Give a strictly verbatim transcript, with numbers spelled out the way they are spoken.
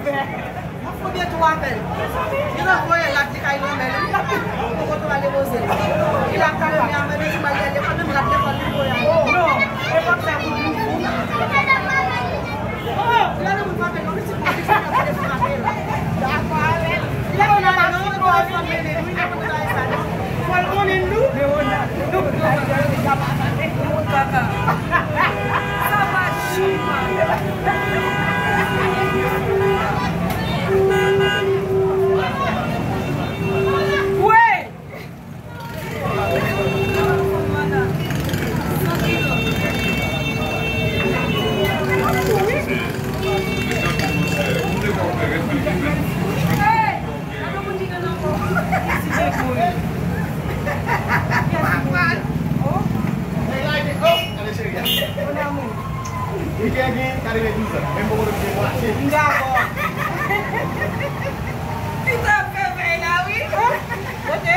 Mwen fè byen tou apèl. Li nan voye rad li kay lanmè li. Mwen konn ale poze l. Li la kay lanmè a, men li di m al lekòl, menm rad lekòl li voye a. Non, e pa sa pou nou. Oh, lè nou pa apèl non, li di pou li di pou li frape la. Dakò avè l. Li pa konn ale non, li pa konn mennen nou, li pa konn ale sa non. Fò l konnen nou. Leona. Leona. Sa pa chima. Wi. Li gen, gen katrevendouz an, men m poko gen mwache. M dakò. Li t ap fè vèy la, wi. Kote?